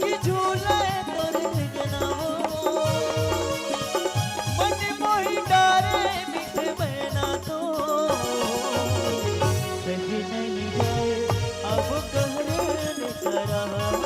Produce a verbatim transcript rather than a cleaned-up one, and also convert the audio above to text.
कि झूले तोर अंगना वो, मन मोहि डारे मीठे मैना तो, सही नहीं जाए अब कहरे निकरा।